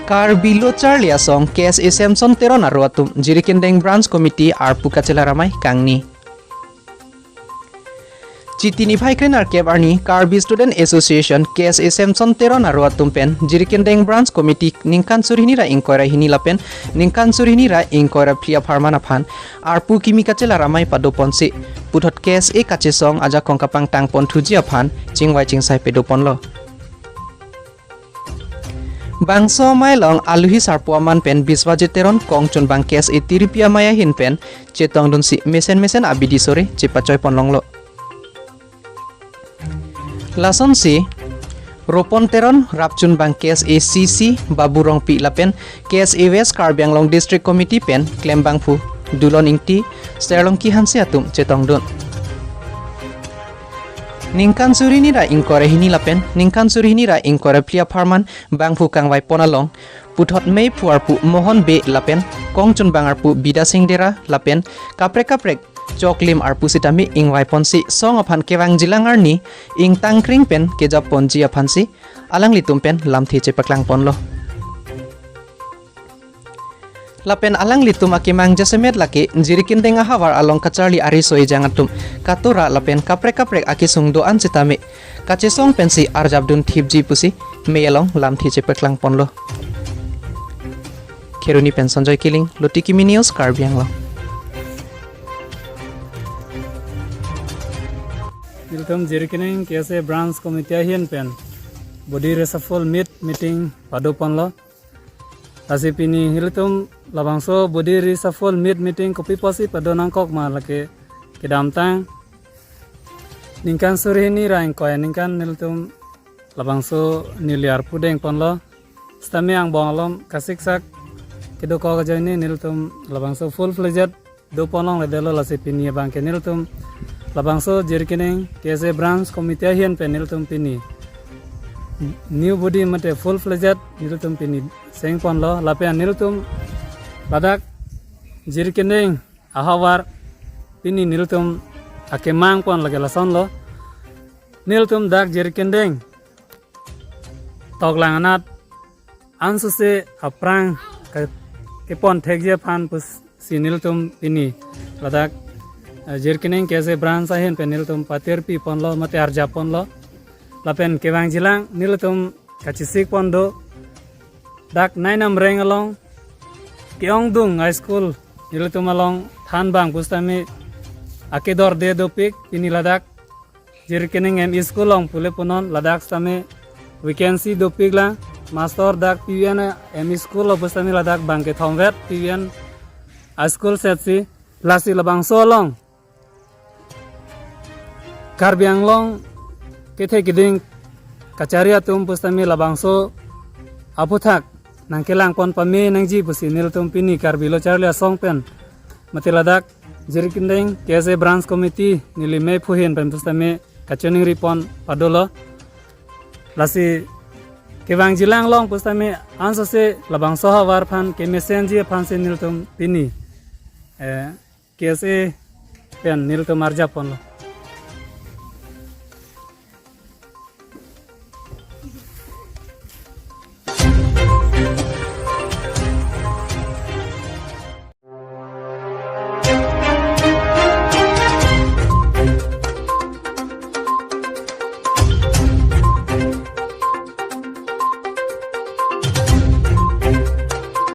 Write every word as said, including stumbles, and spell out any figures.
Karbi Lo Charli Asong K S A Samson Teron aro atum Jirikindeng Branch Committee arpu kachelar amei kangni. Chiti niphai krenerkep arni Karbi Student Association K S A Samson Teron aro atum pen Jirikindeng Branch Committee ningkan surhini ra ingkoi ra hini lapen ningkan surhini ra ingkoi ra phli apharman aphan arpu kimi kachelar amei padoponsi puthot K S A kachesong ajakong kapangtang ponthuji aphan chingvai chingsai pedoponlo. Bangso amei along aluhi sarpo aman pen Biswajit Teron kongchunbang K S A tiripi amei ahin pen chetongdunsi mesen mesen abidi sore chepachoiponlonglo. Lasonsi Ropon Teron rapchunbang K S A C C Babu Rongpi lapen K S A West Karbi Anglong District Committee pen klembangphu Dulon Ingti, Serlongki Hanse atum chetongdun. Ningkan surhini ra ingkoi ra hini lapen ningkan surhini ra ingkoi ra phli apharman bangphu kangvaipon along puthot meiphu arpu Mohon Bey lapen kongchunbang arpu Bidya Sing Dera lapen kaprek kaprek choklim arpu sitame ingvaiponsi song aphan kevangjilang arni ingtangkring pen kejapponji aphansi alanglitum pen lamthe chepaklangponlo. Lapen alanglitum akemang jasemet lake Jirikindeng ahavar along kacharli ariso ejang atum katura lapen kaprek kaprek akesung do-an sitame kachesong pensi arjapdun thipji pusi mei along lamthe chepaklangponlo. Kheroni pen Sanjoy Killing, Luti Kimi News, Karbi Anglong. Nelitum Jirikindeng K S A Branch Committee ahin pen body reshuffle meet meeting padoponlo. Lasi pini nelitum labangso body reshuffle meet meeting kopi apotsi padonangkok ma lake kedamtang ningkan surhini ra ingkoi aningkan nelitum labangso neli arpu dengponlo. Sitame angbong along kasiksak kedokok ajoine nelitum labangso full fledged doponlongledetlo, lasi pini abangke nelitum labangso Jirikindeng K S A Branch Committee ahin pen nelitum pini new body mate full fledged nelitum pini sengponlo lapen nelitum ladak Jirikindeng ahavar pini nelitum akemangpon lake lasonlo. Nelitum dak Jirikindeng toklang anat ansose aphrang ke, kepon thekji aphan pusi nelitum pini ladak, eh, Jirikindeng K S A Branch ahin pen nelitum patirpiponlo mate arjapponlo. Lapen kevangjilang nelitum kachesikpon do dak Nainamreng along ke-ongdung high school nelitum along thanbang pusitame akedorde dopik, pini ladak Jirikindeng M E school along pule punon, ladak sitame vacancy dopiklang, master dak P U N M E school along pusitame ladak bangkethom vet P U N high school setsi, lasi labangso along Karbi Anglong kethe kiding kachari atum pusitame labangso aphuthak nangkelangpon pame nangji pusi nelitum pini Karbi Lo Charli Asong pen mate ladak Jirikindeng K S A Branch Committee neli meiphu ahin pen pusitame kachoningripon padolo. Lasi kevangjilang along pusitame ansose labangso ahavar aphan kemesenji aphansi nelitum pini, eh, K S A pen nelitum arjapponlo.